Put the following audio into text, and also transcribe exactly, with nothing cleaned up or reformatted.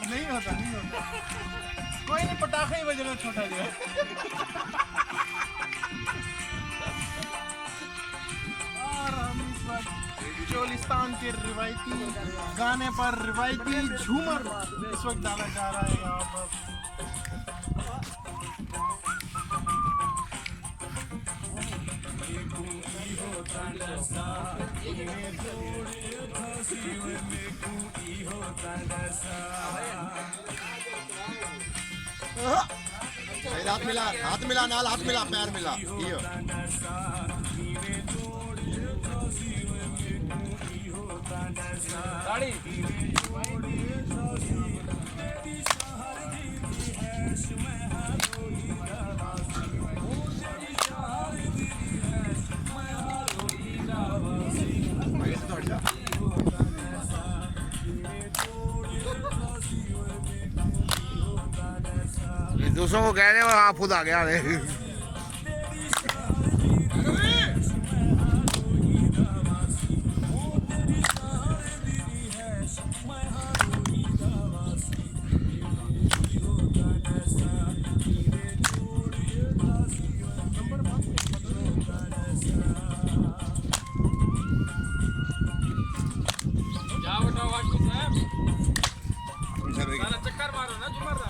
نہیں ہوتا، نہیں ہوتا۔ کوئی نہیں، پٹاخہ ہی بجنا چھوٹا جہا۔ اور ہم اس وقت چولستان کے روایتی گانے پر روایتی جھومر اس وقت ڈالا جا رہا ہے یہاں پر۔ ہاتھ ملا، ہاتھ ملا، نال ہاتھ ملا، پیر ملا۔ ایہو۔ دوسروں کو کہہ رہے ہو، آپ خود آ گیا۔ جاؤ، اٹھاؤ، واجو صاحب۔ ذرا چکر مارو نا، جمر دا۔